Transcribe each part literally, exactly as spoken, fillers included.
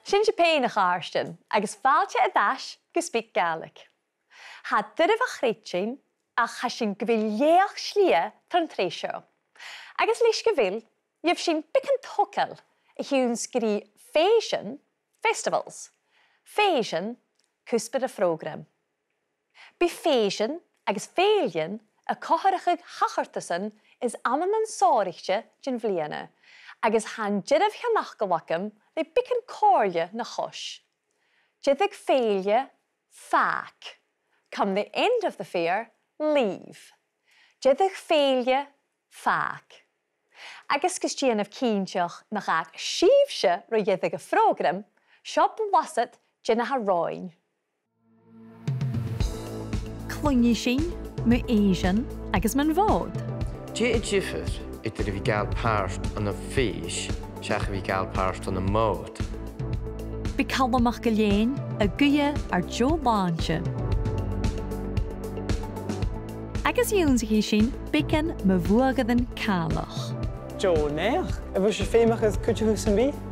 Sin sibh fhèin, a chàirdean, agus fàilte air ais gu SpeakGaelic. Tha e doirbh a chreidsinn, ach tha sinn gu bhith a' leum slighe tron t-sreath seo. Agus leis gu bheil, gheibh sinn beagan togail a chionn sgrìobh fèisean, festivals, fèisean, cuspair a' phrògraim. Bidh fèisean agus fèillidhean a' comharrachadh thachartasan is amannan sònraichte den bhliadhna, agus tha an dearbh sheanfhacal agam le beagan comhairle na chois. Deireadh fèille, fàg. Come the end of the fair, leave. Deireadh fèille, fàg. Agus gus dèanamh cinnteach nach fhàg sibhse ro dheireadh a' phrògraim, seo blasad de na th' romhainn. Cluinnidh sinn mu fhèisean agus mun Mhòd. Dè an diofar eadar a bhith a' gabhail pàirt ann am fèis seach a bhith a' gabhail pàirt ann am Mòd? Bidh Calum MacIlleathain a' guidhe ar deagh shlàinte. Agus dh'ionnsaich sinn beagan mu bhuadhairean càileach. Deagh naidheachd. A bheil sibh feumach air cuideachadh sam bith?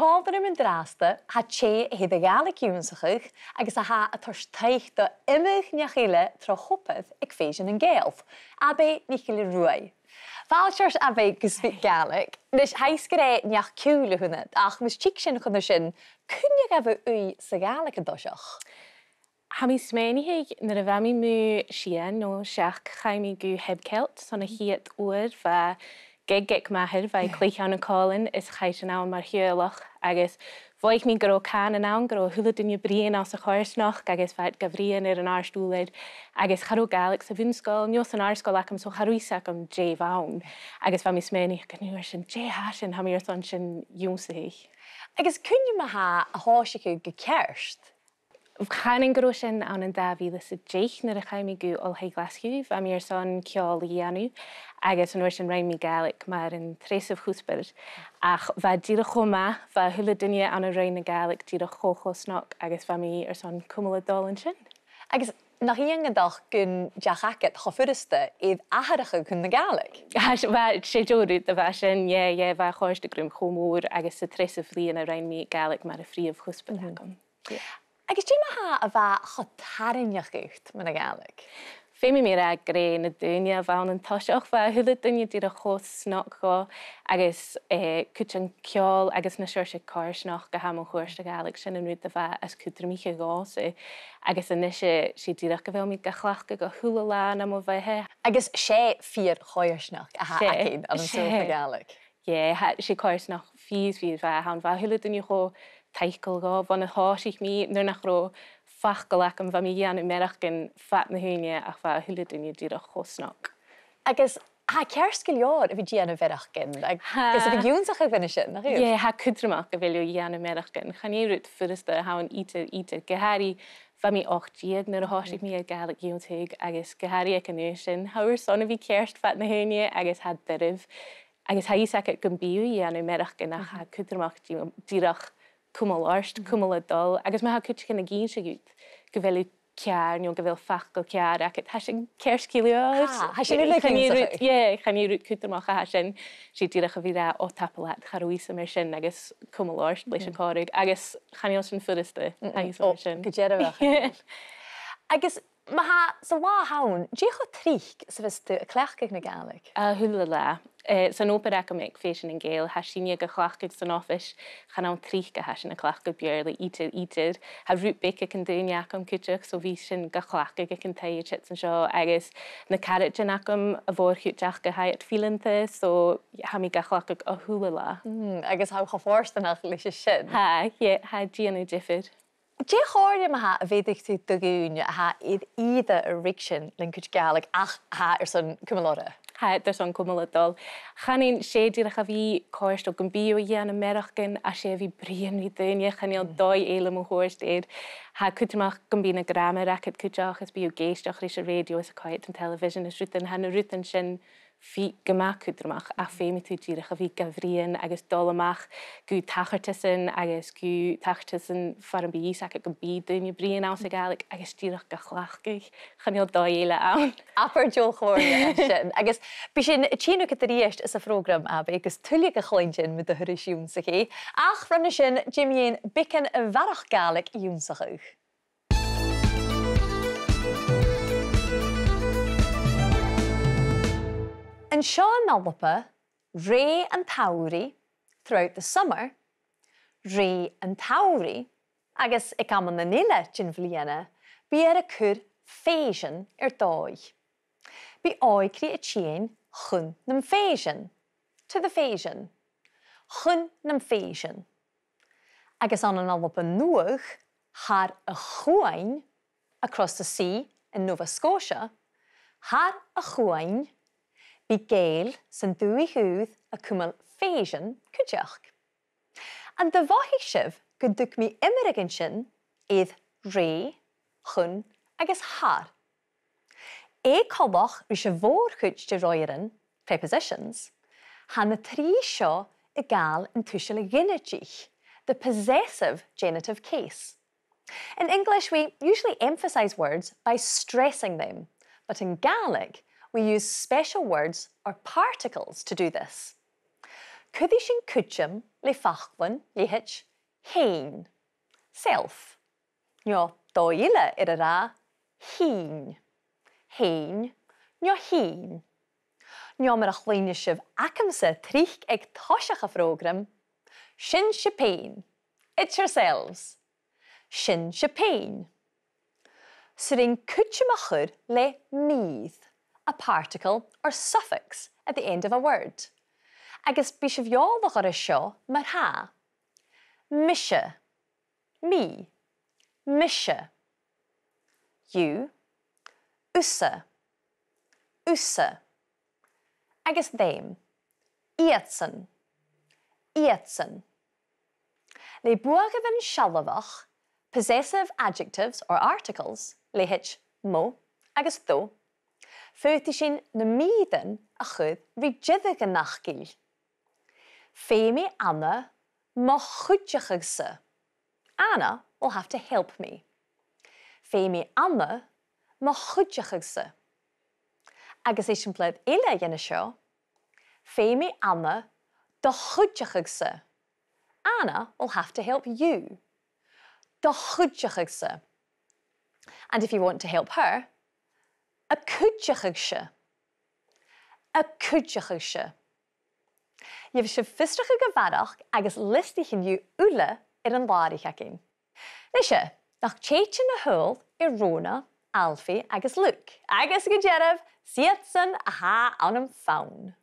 Còmhla rium an-dràsta, tha tè a tha air a' Ghàidhlig ionnsachadh agus a tha a' toirt taic do iomadh neach eile tro obair aig Fèisean nan Gàidheal, Abbie NicIlleRuaidh. Fàilte ort, Abbie, gu SpeakGaelic. A-nis, tha fhios gur e neach-ciùil a th' annad, ach mus tig sinn chun an sin, cuin a ghabh thu ùidh sa Ghàidhlig an toiseach? Tha mi a' smaoineachadh nuair a bha mi mu shìon no seachd, chaidh mi gu Heb Celt, son a' chiad uair, bha gig aig m' athair, bha e a' cluich ann an Còmhlan, is chaidh sinn ann mar theaghlach, agus mhothaich mi gun robh cànan ann, gun robh a h-uile duine a' bruidhinn anns a' choimhearsnachd, agus bha iad ga bhruidhinn air an àrd-ùrlar, agus cha robh Gàidhlig sa bhun-sgoil, no san àrd-sgoil agam, so cha robh fhios agam dè bh' ann. Agus bha mi a' smaoineachadh an uair sin, dè tha sin, tha mi airson sin ionnsachadh. Agus cuin a tha a thòisich thu gu ceart? Chanainn gun robh sin ann an dà mhìle 's a deich nuair a chaidh mi gu Oilthigh Ghlaschu, bha mi airson ceòl a dhèanamh, agus an uair sin rinn mi Gàidhlig mar an treasamh chuspair. Ach bha e dìreach cho math, bha a h-uile duine ann an Roinn na Gàidhlig dìreach cho, cho snog, agus bha mi airson cumail a' dol an sin. Agus nach iongantach gun deach agad cho furasta air atharrachadh chun na Gàidhlig? Tha, 's e, bha, 's e deagh rud a bha sin, yeah, yeah, bha e a' còrdadh rium cho mòr, agus sa treasamh bliadhna rinn mi Gàidhlig mar a' phrìomh chuspair agam. Yeah. Agus dè ma-thà a bha cho tarraingeach dhut mun a' Ghàidhlig? Feumaidh mi ràdh gur e na daoine a bh' ann an toiseach, bha a h-uile duine dìreach cho snog dhomh, agus, eh, cuid den cheòl agus na seòrsa coimhearsnachd a tha mun cuairt sa Ghàidhlig, sin an rud a bha as cudromaiche dhòmhsa. Agus a-nise, 's e dìreach gu bheil mi ga chleachdadh a h-uile là nam bheatha. Agus 's e fìor choimhearsnachd a th' againn ann an saoghal na Gàidhlig. Yeah, tha, 's e coimhearsnachd fìor, fìor mhath a th' ann. Bha a h-uile duine cho taiceil dhomh bhon a thòisich mi, nuair nach robh facal agam, bha mi a' dèanamh mearachdan fad na h-ùine, ach bha a h-uile duine dìreach cho snog. Agus tha e ceart gu leòr a bhith a' dèanamh mearachdan, agus a bhith ag ionnsachadh mu dheidhinn sin, nach eil? Yeah, tha e cudromach gu bheil thu a' dèanamh mearachdan. Chan e rud furasta a th' ann idir, idir. Gu h-àraidh, bha mi ochd deug nuair a thòisich mi air Gàidhlig ionnsachadh, agus gu h-àraidh aig an aois sin, tha thu airson a bhith ceart fad na h-ùine, agus tha e doirbh. Agus tha fhios agad gum bi thu a' dèanamh mearachdan, ach tha e cudromach dì-, dìreach cumail ort, cumail a' dol, agus ma tha cuideigin ag innse dhut gu bheil thu ceàrr, no gu bheil facal ceàrr agad, tha sin ceart gu leòr. Tha, tha sin uile ag ionnsachadh. Yeah, chan e rud cudromach a tha sin, 's e dìreach a bhith ag ràdh, o, tapadh leat, cha robh fhios agam air sin, agus cumail ort leis a' chòmhradh, agus chan eil sin furasta, tha fhios agam air sin. Gu dearbhach. Agus ma-thà, san latha an-diugh, dè cho tric 's a bhios tu a' cleachdadh na Gàidhlig? A h-uile latha. Eh, san obair agam aig Fèisean nan Gàidheal, tha sinne ga chleachdadh san oifis, chan ann tric a tha sinn a' cleachdadh Beurla idir, idir. Tha rud beag aig an duine agam cuideachd, so bidh sinn ga chleachdadh aig an taigh is sin an seo, agus na caraidean agam, a' mhòr-chuid aca, tha iad fileanta, so tha mi ga chleachdadh a h-uile latha. Mm, agus tha thu cho fortanach leis a sin. Tha, yeah, tha e a' dèanamh diofar. Dè a' chomhairle ma-thà a bheireadh tu do dhaoine a tha air ìre air ruigsinn len cuid Gàidhlig ach a tha airson cumail orra? Tha iad airson cumail a' dol. Chanainn, 's e dìreach a bhith cofhurtail gum bi thu a' dèanamh mearachdan, 's e a bhith a' bruidhinn ri daoine, chan eil dòigh eile mun cuairt air. Tha e cudromach gum bi na gràmair agad cuideachd, is bidh thu ag èisteachd ris an rèidio is a' coimhead an telebhisean is rudan, tha na rudan sin bhith gu math cudromach, ach feumaidh tu dìreach a bhith ga bhruidhinn agus dol a-mach gu tachartasan agus gu tachartasan far am bi fhios agad gum bi daoine a' bruidhinn anns a' Ghàidhlig agus dìreach ga chleachdadh. Chan eil dòigh eile ann. Abair deagh chomhairle sin. Agus bidh sinn a' tighinn thugad a-rithist sa phrògram, Abbie, agus tuilleadh a chluinntinn mu do thurais ionnsachaidh. Ach ron a sin, dè mu dheidhinn beagan a bharrachd Gàidhlig ionnsachadh? An seo an Alba, rè an t-samhraidh, throughout the summer, rè an t-samhraidh, agus aig amannan eile den bhliadhna, bidh e air a cur fèisean air dòigh. Bidh òigridh a' tighinn chun nam fèisean, to the Fèisean, chun nam fèisean. Agus ann an Alba Nuadh, thar a' chuain, across the sea in Nova Scotia, thar a' chuain, bidh Gàidheil san dùthaich ùr a' cumail fèisean cuideachd. An do mhothaich sibh gun tug mi iomradh an sin air rè, chun agus thar? Air coltach ris a' mhòr-chuid de ròirean, prepositions, tha na trì seo a' gabhail an tuiseal ginideach, the possessive genitive case. In English, we usually emphasise words by stressing them, but in Gaelic, we use special words or particles to do this. Cuiridh sinn cuideam le faclan leithid fhèin, self, no dòigh eile air an ràdh, shinn, fhèin, no shinn. No mar a chluinneas sibh agamsa tric aig toiseach a' phrògraim, sin sibh fhèin, it's yourselves. Sin sibh fhèin. 'S urrainn cuideam a chur le mìr, a particle or suffix at the end of a word. Agus bidh sibh eòlach air seo mar-thà. Mise. Mi. Mise. You. Thusa. Thusa. Agus them. Iadsan. Iadsan. Le buadhairean sealbhach, possessive adjectives or articles, leithid mo agus do, faodaidh sinn na mìrean a chur ri deireadh an fhacail. Feumaidh Anna mo chuideachadh-sa. Anna will have to help me. Feumaidh Anna mo chuideachadh-sa. Agus eisimpleir eile dhen a seo, feumaidh Anna do chuideachadh-sa. Anna will have to help you. Do chuideachadh-sa. And if you want to help her, a cuideachadh-se. A cuideachadh-se. Gheibh sibh fiosrachadh a bharrachd agus liostaichean dhiubh uile air an làraich againn. Nise, nach tèid sinn a-null air Rona, Alfie agus Luke, agus gu dearbh, 's iadsan a tha ann am fonn.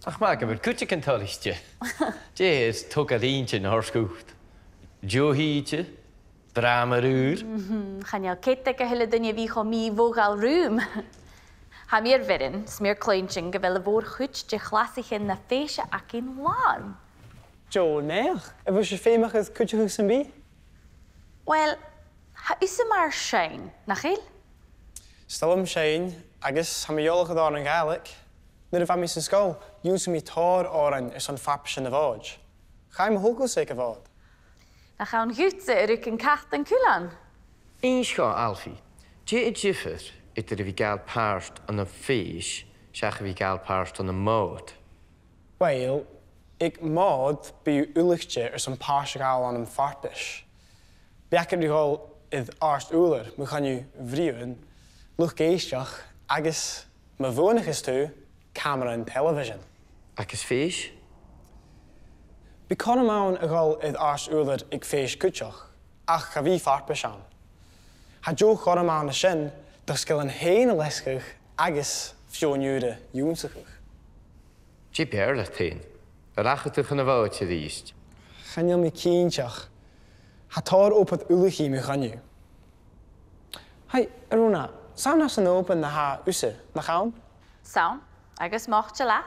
Ach ma gum bi cuideigin toilichte, dè as toigh leinn sin a thoirt dhut? Deagh shìde, dràma ùr. Mhm, chan eil cead aig a h-uile duine a bhith cho mì-mhodhail rium. Tha mi air bhioran, 's mi air cluinntinn gu bheil a' mhòr-chuid de chlasaichean na fèise againn làn. Deagh naidheachd, a bheil sibh feumach air cuideachadh sam bith? Uill, tha thusa mar seinn, nach eil? 'S toil leam seinn, agus tha mi eòlach air òrain Ghàidhlig. Nuair a bha mi san sgoil, dh'ionnsaich mi tòrr òrain airson farpaisean a' Mhòid. Chaidh mo thogail-sa aig a' Mhòd. Nach ann dhutsa a rug an cat an cuilean? Innis dhomh, Alfie, dè an diofar eadar a bhith a' gabhail pàirt ann am fèis seach a bhith a' gabhail pàirt ann am Mòd? Uill, aig Mòd bidh thu ullaichte airson pàirt a ghabhail ann am farpais. Bidh agad ri dhol air àrd-ùrlar mu choinneamh bhritheamhan, luchd-èisteachd agus, ma bhuannaicheas tu, camara an telebhisean. Agus fèis? Bidh cothrom ann a dhol air àrd-ùrlar aig fèis cuideachd, ach cha bhi farpais ann. Tha deagh chothrom ann an sin do sgilean fhèin a leasachadh agus feadhainn ùra ionnsachadh. Dè b' fheàrr leat fhèin? A' rachadh chun a' Mhòid a-rithist? Chan eil mi cinnteach. Tha tòrr obair ullachaidh mu choinneamh. Hey, a Rona, 's ann às an Òban a tha thusa, nach ann? 'S ann, agus mo chreach leat.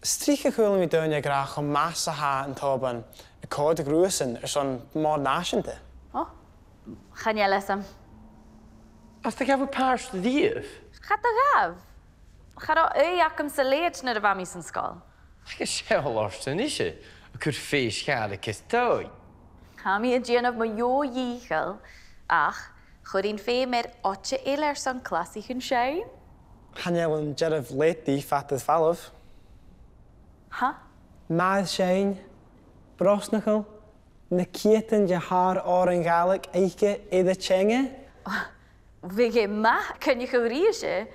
'S tric a chuala mi daoine ag ràdh cho math 's a tha an t-Òban a' còrdadh riuthasan airson Mòd Nàiseanta. Ò, chan eil fhios agam. An do ghabh thu pàirt riamh? Cha do ghabh. Cha robh ùidh agamsa leithid nuair a bha mi san sgoil. Agus seall ort a-nise, a' cur fèis-chàraidh air dòigh. Tha mi a' dèanamh mo dheagh dhìcheall, ach chuirinn feum air oide eile airson clasaichean seinn. Chan eil an dearbh leadaidh fada air falbh. Ha? Math seinn, brosnachail, na ceudan de shàr-òrain Ghàidhlig aice air a teanga. Bhiodh e math coinneachadh ris-se.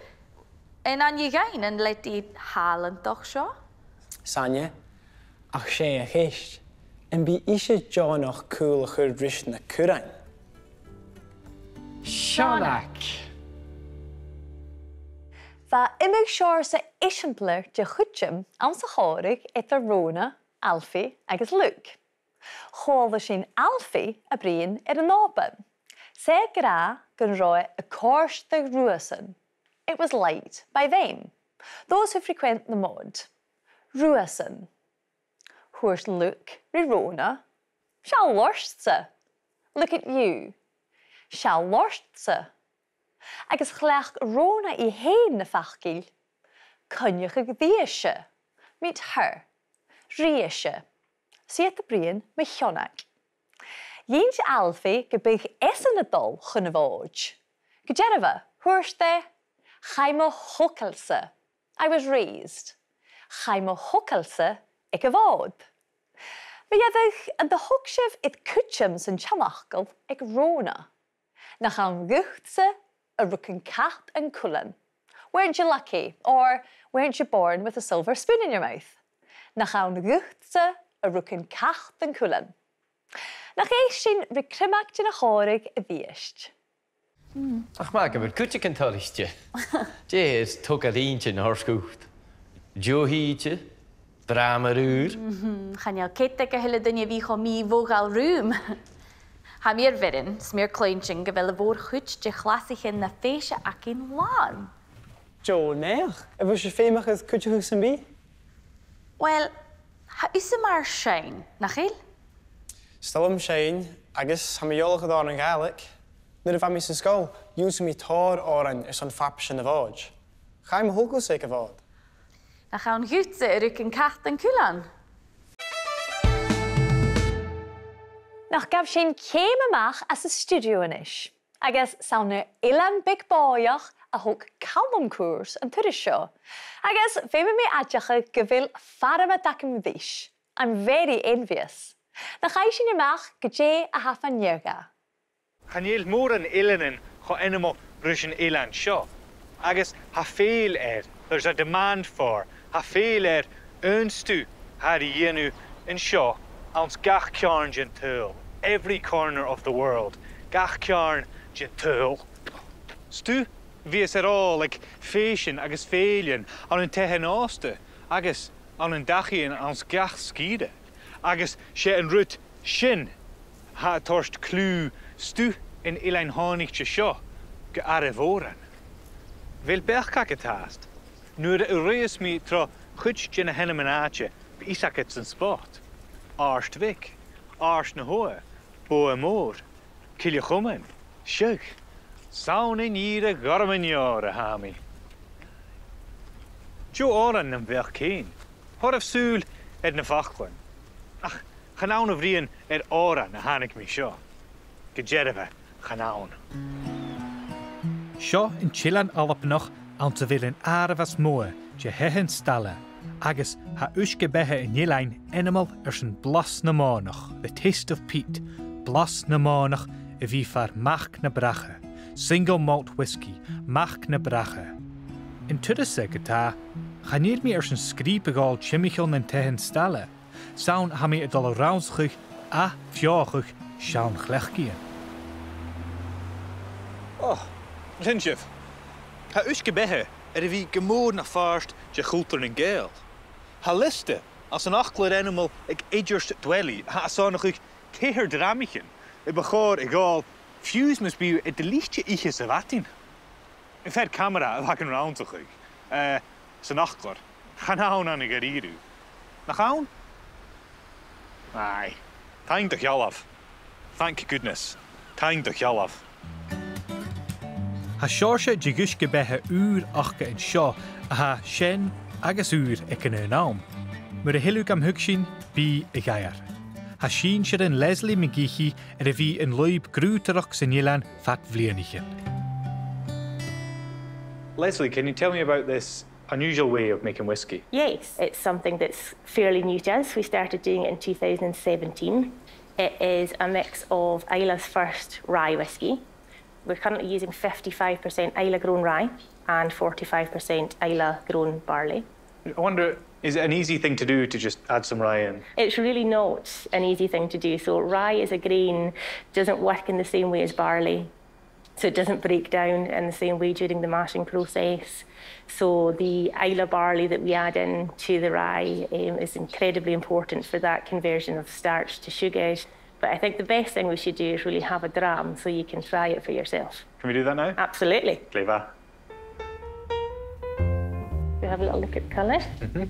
An aithne dhuinn an leadaidh thàlantach seo? 'S aithne, ach 's e a' cheist, am bi ise deònach cùl a chur ris na currain? Seònag! Bha iomadh seòrsa eisimpleir de chuideam anns a' chòmhradh eadar Rona, Alfie agus Luke. Chuala sinn Alfie a' bruidhinn air an Òban. 'S e ag ràdh gun robh e a' còrdadh riuthasan. It was liked by them, those who frequent the Mòd. Riuthasan. Thuirt Luke ri Rona, "Seall ortsa." Look at you. Seall ortsa. Agus chleachd Rona i fhèin na faclan, coinneachadh rithese, meet her, rithese. 'S iad a' bruidhinn mu Sheonag. Dh'inns Alfie gum biodh esan a' dol chun a' Mhòid. Gu dearbha, thuirt e, "Chaidh mo thogail-sa." I was raised. Chaidh mo thogail-sa aig a' Mhòd. Mu dheireadh, an do thog sibh air cuideam san t-seanfhacal aig Rona? Nach ann dhutsa a rugadh cat an cuilean. Weren't you lucky? Or weren't you born with a silver spoon in your mouth? Nach ann dhutsa a rugadh cat an cuilean. Nach èist sinn ri criomag den a' chòmhradh a-rithist. Ach ma gheibh thu cuideigin toilichte. Dè as togail inntinneach a th' agad? Deagh shìde, dràma ùr. Mhm, chan eil cead aig a h-uile duine a bhith cho mì-mhodhail rium. Tha mi air bhioran, 's mi air cluinntinn gu bheil a' mhòr-chuid de chlasaichean na fèise againn làn. Deagh naidheachd. A bheil sibh feumach air cuideachadh sam bith? Uill, tha thusa mar seinn, nach eil? 'S toil leam seinn, agus tha mi eòlach air òrain Ghàidhlig. Nuair a bha mi san sgoil, dh'ionnsaich mi tòrr òrain airson farpaisean a' Mhòid. Chaidh mo thogail-sa aig a' Mhòd. Nach ann dhutsa a rugadh cat an cuilean. Nach gabh sinn ceum a-mach às an stiùidio a-nis? Agus 's ann air eilean beag bòidheach a thog Calum cùrsa an turas seo. Agus feumaidh mi aideachadh gu bheil farmad agam ris. I'm very envious. Nach fhaigh sinn a-mach gu dè a tha fa-near dha. Chan eil mòran eileanan cho ainmeil ris an eilean seo. Agus tha fèill air, there's a demand for, tha fèill air aon stuth a tha ri dhèanamh an seo anns gach ceàrn den t-saoghal, every corner of the world, gach ceàrn den t-saoghal. Stuth a bhios air fhàgail aig fèisean agus fèilean ann an taighean òsta agus ann an dachaighean anns gach sgìre. Agus 's e an rud sin a tha a' toirt cliù stuth an eilein thàinig seo gu àireamh mòran. A bheil beachd agad fhathast? Nuair a ruitheas mi tro chuid de na h-ainmean-àite, bidh fios agad san spot. Àird Mhic, Àird na h-Obha, Bogha Mòr, Cille Chomain, seadh, 's ann an ìre ghorm an leòir a tha mi. Deagh òran nam bheachd fhèin. Thoiribh sùil air na faclan. Ach chan ann a' bhruidhinn air òran a thàinig mi seo. Gu dearbha, chan ann. Seo an t-eilean Albannach anns a bheil an àireamh as motha de thaighean-staile, agus tha uisge-beatha an eilein ainmeil airson blas na mònach, the taste of peat, blas na mònach a bhith far mac na bracha, single malt whisky, mac na bracha. An turas-sa ge-tà, chan eil mi airson sgrìob a ghabhail timcheall nan taighean-staile, 's ann a tha mi a' dol a rannsachadh ath-bheothachadh seann chleachdaidhean. Ò, sin sibh. Tha uisge-beatha air a bhith gu mòr na phàirt de chultar nan Gàidheal. Tha liosta anns an fhaclair ainmeil aig Eadhard Dwelly a tha a' sònrachadh ceithir dramaichean a bu chòir a ghabhail fiù 's mus bi thu air do lite ithe sa mhadainn. Am fear-camara a bh' againn rannsachadh, eh, san fhaclair, chan ann ann an da-rìribh. Nach ann? Aye. Taing do shealbh. Thank goodness. Taing do shealbh. Tha seòrsa de dh'uisge-beatha ùr aca an seo a tha sean agus ùr aig an aon àm. Mura h-eil thu gam thuigsinn, bi a dh'aithghearr. Tha sinnsirean Leslie McGeehee air a bhith an lùib grùdaireachd san eilean fad bhliadhnaichean. Leslie, can you tell me about this unusual way of making whisky? Yes, it's something that's fairly new to us. We started doing it in two thousand and seventeen. It is a mix of Islay's first rye whisky. We're currently using fifty-five percent Islay-grown rye and forty-five percent Islay-grown barley. I wonder, is it an easy thing to do to just add some rye in? It's really not an easy thing to do. So rye as a grain doesn't work in the same way as barley. So it doesn't break down in the same way during the mashing process. So the Islay barley that we add in to the rye, um, is incredibly important for that conversion of starch to sugar. But I think the best thing we should do is really have a dram so you can try it for yourself. Can we do that now? Absolutely. Glè mhath. We have a little look at the colour. Mm-hmm.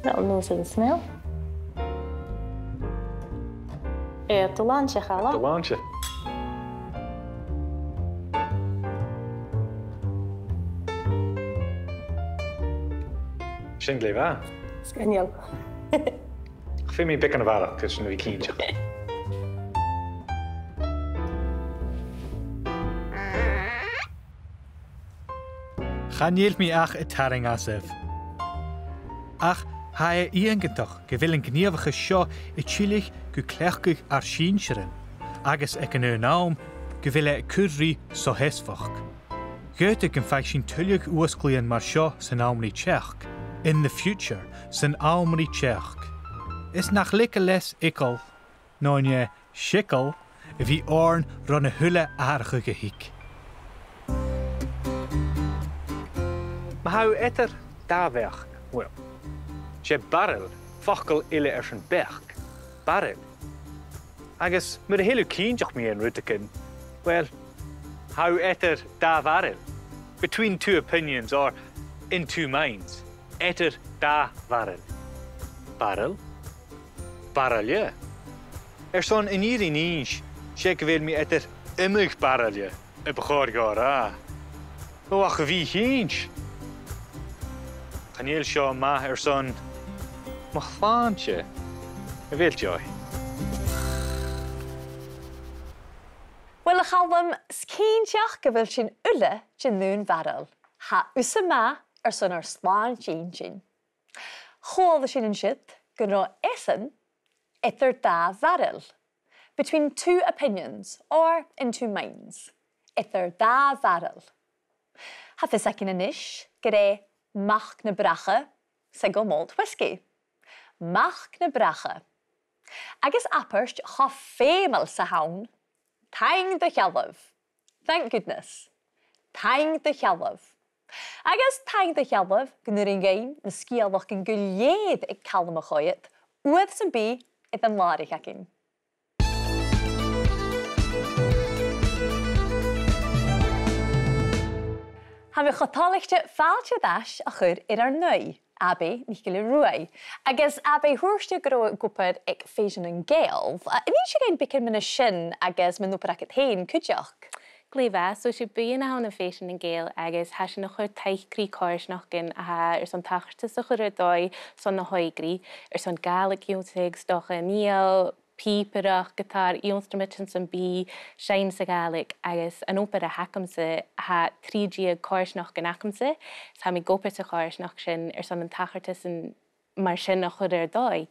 Little nose and smell. Eh, do làimh, a Chaluim. Do làimh. Sin glè mhath. Sgoinneil. Feumaidh mi beagan a bharrachd, gus am bi mi cinnteach. Chan eil mi ach a' tarraing asaibh. Ach tha e iongantach gu bheil an gnìomhachas seo a' tilleadh gu cleachdadh ar sinnsirean, agus aig an aon àm gu bheil e a' cur ri so-sheasmhachd. Dh'fhaodadh gum faic sinn tuilleadh fhuasglaidhean mar seo san àm ri teachd, in the future, san àm ri teachd. Is nach leig a leas eagal, no an e seigeal, a bhith oirnn ron a h-uile atharrachadh a thig. Ma tha thu eadar dà bheachd, uill, 's e barrel facal eile airson beachd, barrel. Agus mura h-eil thu cinnteach mu dheidhinn rudeigin, uill, tha thu eadar dà bharail, between two opinions or in two minds, eadar dà bharail. Barrel? Baraille? Airson an fhìrinn innse, 's e gu bheil mi eadar iomadh baraille a bu chòir dhomh a ràdh. Ò, ach a mhì-chinnt. Chan eil seo math airson mo shlàinte, a bheil, Joy? Uill, a Chaluim, 's cinnteach gu bheil sinn uile den aon bharail. Tha thusa math airson ar slàinte inntinn. Chuala sinn an siud gun robh esan eadar dà bharail, between two opinions or in two minds, eadar dà bharail. Tha fios againn a-nis gur e mac na bracha, single malt whisky. Mac na bracha. Agus abairt cho feumail 's a th' ann, taing do shealbh. Thank goodness. Taing do shealbh. Agus taing do shealbh gun urrainn dhuinn na sgeulachdan gu lèir aig Calum a choimhead, uair sam bith air an làraich againn. Tha mi cho toilichte fàilte air ais a chur air ar n-aoigh, Abbie NicIlleRuaidh. Agus Abbie, thuirt thu gun robh thu ag obair aig Fèisean nan Gàidheal. A, an innis thu dhuinn beagan mu dheidhinn sin agus mun obair agad fhèin cuideachd? Glè mhath, so 's e buidheann a th' ann am Fèisean nan Gàidheal agus tha sinn a' cur taic ri coimhearsnachdan a tha airson tachartas a chur air dòigh son na h-òigridh, airson Gàidhlig ionnsachadh, 's dòcha, nighean, pìobaireachd, giotàr, ionnsramaidean sam bith, seinn sa Ghàidhlig, agus an obair a th' agamsa, tha trì deug coimhearsnachdan agamsa, is tha mi ag obair sa choimhearsnachd sin airson an tachartasan mar sin a chur air dòigh.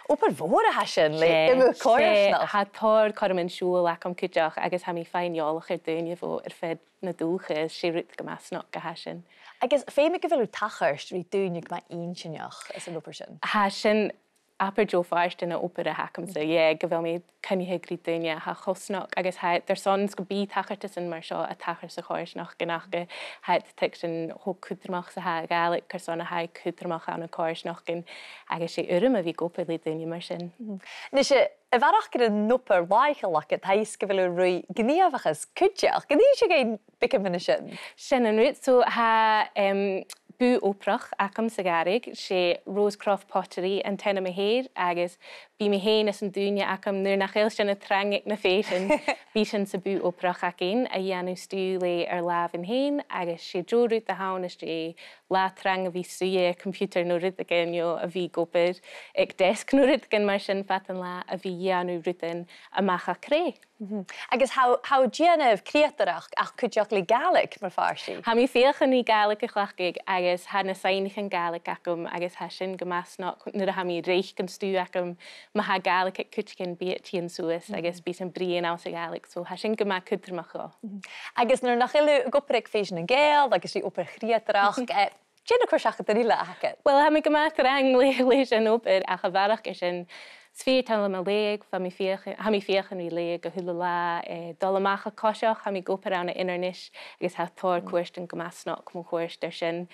Obair mhòr a tha sin le iomadh coimhearsnachd. Tha tòrr cothroman siubhail agam cuideachd agus tha mi a' faighinn eòlach air daoine bho air feadh na dùthcha, 's e rud gu math snog a tha sin. Agus feumaidh gu bheil thu a' tachairt ri daoine gu math inntinneach anns an obair sin. Tha sin abair deagh phàirt den obair a th' agamsa, yeah, gu bheil mi a' coinneachadh ri daoine a tha cho snog agus tha iad airson 's gum bi tachartasan mar seo a' tachairt sa choimhearsnachd, gun tha iad a' tuigsinn cho cudromach 's a tha a' Ghàidhlig, carson a tha i cudromach ann an coimhearsnachdan, agus 's e urram a bhith ag obair le daoine mar sin. Mhm. Nise, a bharrachd air an obair làitheil agad, tha fhios gu bheil thu a' ruith gnìomhachas cuideachd. An innis thu dhuinn beagan mu dheidhinn sin? Sin an rud, so tha, em, bùth-obrach agam sa Ghàrradh, 's e Rosecroft Pottery an t-ainm a th' air, agus bidh mi fhèin is an duine agam, nuair nach eil sinn a' trang aig na fèisean, bidh sinn sa bùth-obrach againn a' dèanamh stuth le ar làmhan fhèin, agus 's e deagh rud a th' ann, is e latha trang a bhith suidhe air computer no rudeigin, no a bhith ag obair aig deasg no rudeigin mar sin fad an latha, a bhith a' dèanamh rudan a-mach à craobh. Mhm. Agus tha, tha thu a' dèanamh creutaireachd ach cuideachd le Gàidhlig mar phàirt dheth. Tha mi a' feuchainn ri Gàidhlig a chleachdadh agus tha na soidhnichean Gàidhlig agam agus tha sin gu math snog nuair a tha mi a' reic an stuth agam, ma tha Gàidhlig aig cuideigin, bidh e a' tighinn suas agus bidh sinn a' bruidhinn anns a' Ghàidhlig, so tha sin gu math cudromach dhomh. Mhm. Agus nuair nach eil thu ag obair aig Fèisean nan Gàidheal agus ri obair chreutaireachd, eh, dè na cur-seachadan eile a th' agad? Uill, tha mi gu math trang le, leis an obair, ach a bharrachd air sin, 's fìor thoil leam a leughadh, bha mi a' feuch-, tha mi a' feuchainn ri leughadh a h-uile latha, eh, dol a-mach a' coiseachd, tha mi ag obair ann an Inbhir Nis, agus tha tòrr chuairtean gu math snog mun cuairt air sin,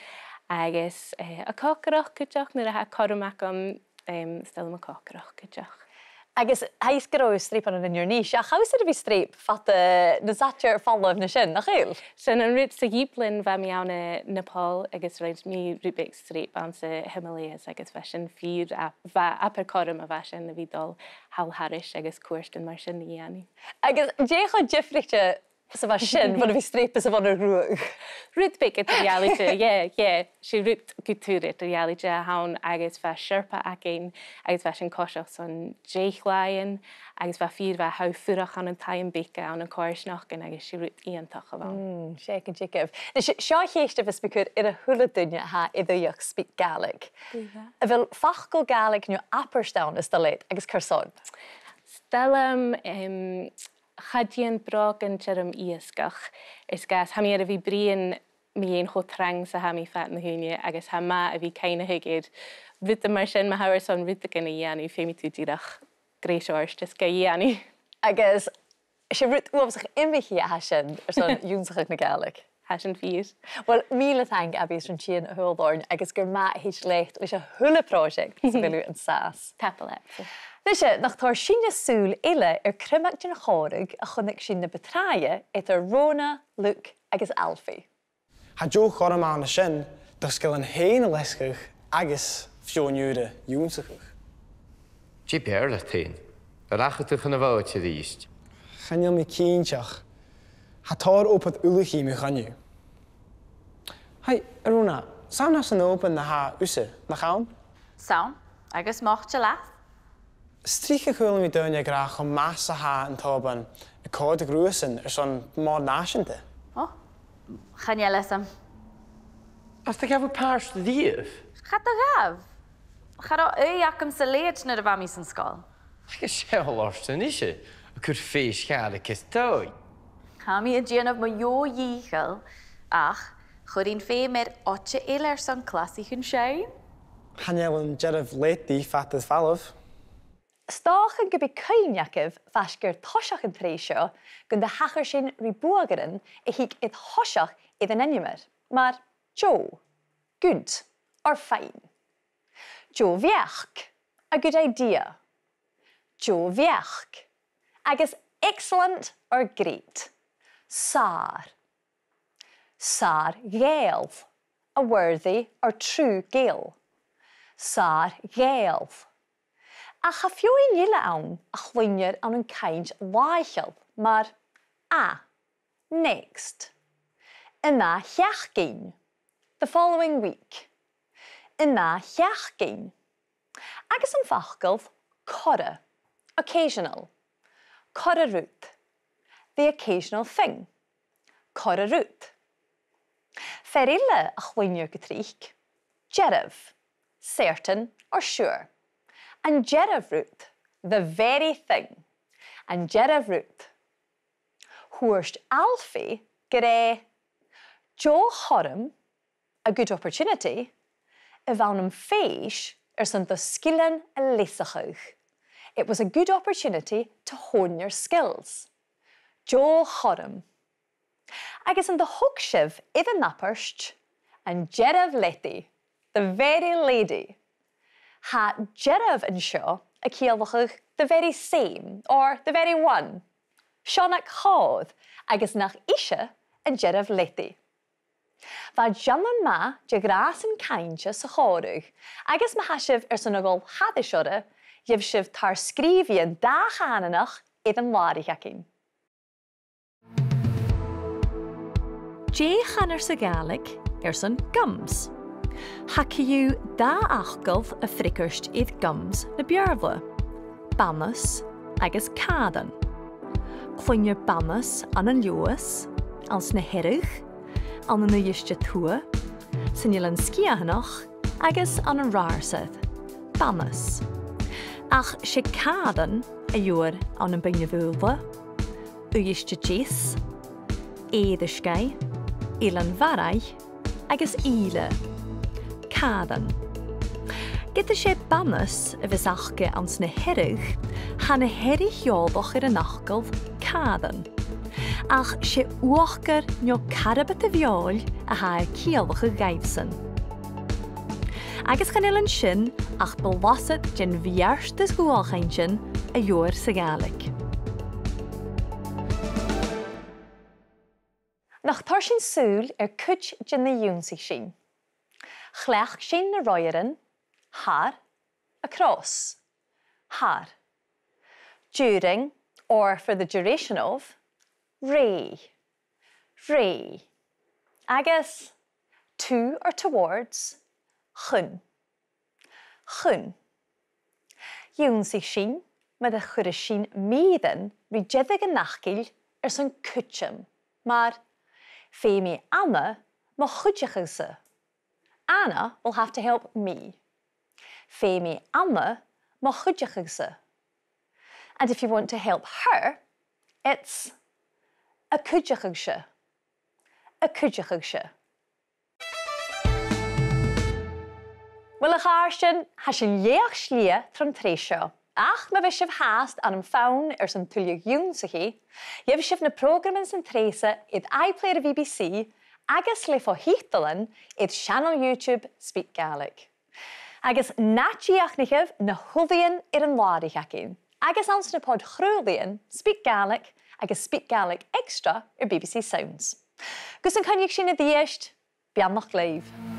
agus, eh, a' còcaireachd cuideachd, nuair a tha cothrom agam, em, 's toil leam a' còcaireachd cuideachd. Agus tha fhios gun robh thu a' streap ann an Inbhir Nis, ach cò às a bha thu a' streap fad, eh, nas fhaide air falbh na sin, nach eil? Sin an rud sa Ghiblean, bha mi ann an Nepal agus rinn mi rud beag streap anns a' Himalayas agus bha sin fìor, a, bha, abair cothrom a bha sin a bhith dol thall thairis agus cuairtean mar sin a dhèanamh. Agus dè cho diofraichte 's a bha sin bhon a bhith a' streap anns a' bhun-ghnothaich? Rud beag eadar-dhealaichte, yeah, yeah. 'S e rud gu tur eadar-dhealaichte a th' ann agus bha Sherpa againn agus bha sinn a' coiseachd son deich làithean agus bha fìor mhath, tha thu a' fuireach ann an taighean beaga ann an coimhearsnachdan agus 's e rud iongantach a bh' ann. Mm, 's e gu dearbh. Nis, seo a' cheist a bhios mi a' cur air a h-uile duine a tha air a bhith a' speak Gaelic. Glè mhath. A bheil facal Gàidhlig no abairt ann as toil leat agus carson? 'S toil leam, em, cha dèan brògan tioram iasgach, is gus, tha mi air a bhith a' bruidhinn mu dheidhinn cho trang 's a tha mi fad na h-ùine, agus tha e math a bhith a' cuimhneachadh air rudan mar sin, ma tha thu airson rudeigin a dhèanamh, feumaidh tu dìreach greis ort is ga dhèanamh. Agus 's e rud uabhasach iomchaidh a tha sin airson ionnsachadh na Gàidhlig. Tha sin fìor. Uill, mìle taing, Abbie, airson tighinn a thadhal oirnn agus gur math thèid leat leis a h-uile pròiseact sa bheil thu an sàs. Tapadh leat. Nise, nach toir sinne sùil eile air criomag den chòmhradh a chunnaic sinn na bu tràithe eadar Rona, Luke agus Alfie. Tha deagh chothrom ann an sin do sgilean fhèin a leasachadh agus feadhainn ùra ionnsachadh. Dè ur beachd fhèin? An rachadh tu chun a' bhàta a-rithist? Chan eil mi cinnteach. Tha tòrr obair ullachaidh mu choinneamh. Haidh, a Rona, 's ann às an Òban a tha thusa, nach ann? 'S ann, agus mo chreach leat. 'S tric a chuala mi daoine ag ràdh cho math 's a tha an t-Òban a' còmhdach riuthasan airson mòd nàiseanta. Ò, chan eil fhios agam. An do ghabh thu pàirt riamh? Cha do ghabh. Cha robh ùidh agam sa leithid nuair a bha mi san sgoil. Agus seall ort a-nise, a' cur fèis Ghàidhlig air dòigh. Tha mi a' dèanamh mo dheagh dhìcheall, ach chuirinn feum air oide eile airson clasaichean seinn. Chan eil an dearbh leadaidh fada air falbh. 'S dòcha gum bi cuimhne agaibh faisg air toiseach an t-sreath seo gun do thachair sinn ri buadhairean a thig air thoiseach air an ainmear, mar deagh, good, or fine. Deagh bheachd, a good idea. Deagh bheachd. Agus excellent or great. Sàr. Sàr Ghàidheal, a worthy or true Gael. Sàr Ghàidheal. Ach tha feadhainn eile ann a chluinnear ann an cainnt làitheil, mar a, next. An ath-sheachdain, the following week. An ath-sheachdain. Agus am facal corra, occasional. Corra rud, the occasional thing. Corra rud. Fear eile a chluinnear gu tric, dearbh, certain or sure. An dearbh rud, the very thing. An dearbh rud. Thuirt Alfie gur e deagh chothrom, a good opportunity, a bh' ann am fèis airson do sgilean a leasachadh. It was a good opportunity to hone your skills. Deagh chothrom. Agus an do thog sibh air an abairt, an dearbh leadaidh, the very lady? Tha dearbh an seo a' ciallachadh the very same, or the very one. Seònag chòir, agus nach ise an dearbh leadaidh. Bha dìon math de ghnàthasan-cainnte sa chòmhradh, agus ma tha sibh airson a dhol thairis orra, gheibh sibh tar-sgrìobhaidhean dà-chànanach air an làraich againn. Dè chanar sa Ghàidhlig airson gums? Tha co-dhiù dà fhacal a' freagairt air gums na Beurla: bannas agus càdan. Cluinnear bannas ann an Leòdhas, anns na Hearadh, ann an Uibhist a Tuath, san Eilean Sgitheanach agus ann an Ratharsair. Bannas. Ach 's e càdan a gheibhear ann am Beinn na Faoghla, Uibhist a Deas, Èirisgeigh, Eilean Bharraigh agus Ìle. Càdan. Ged as e bannas a bhios aca anns na Hearadh, tha na Hearadh eòlach air an fhacal càdan. Ach 's e uachdar no carbad a' bheòil a tha air ciallachadh dhaibhsan. Agus chan eil an sin ach blasad den bheartas dhualchainntean a gheibhear sa Ghàidhlig. Nach toir sinn sùil air cuid de na dh'ionnsaich sinn. Chleachd sinn na roimhearan thar, across, thar. During, or for the duration of, rè, rè. Agus to or towards, chun, chun. Dh'ionnsaich sinn mar a chuireas sinn mìrean ri deireadh an fhacail airson cuideam, mar, feumaidh Anna mo chuideachadh-sa. Anna will have to help me. Feumaidh Anna mo chuideachadh-sa. And if you want to help her, it's a cuideachaidh-se. A cuideachaidh-se. Uill, a chàirdean, tha sinn a' leum slighe tron t-sreath seo. Ach ma bhios sibh fhathast ann am fonn airson tuilleadh ionnsachaidh, gheibh sibh na prògraman san t-sreath-sa air iPlayer a' B B C agus le fo-thiotalan air seanail YouTube SpeakGaelic. Agus na dìochuimhnichibh na h-ulaidhean air an làraich againn, agus anns na pod-chraolaidhean SpeakGaelic agus SpeakGaelic Extra air B B C Sounds. Gus an coinnich sinn a-rithist, beannachd leibh.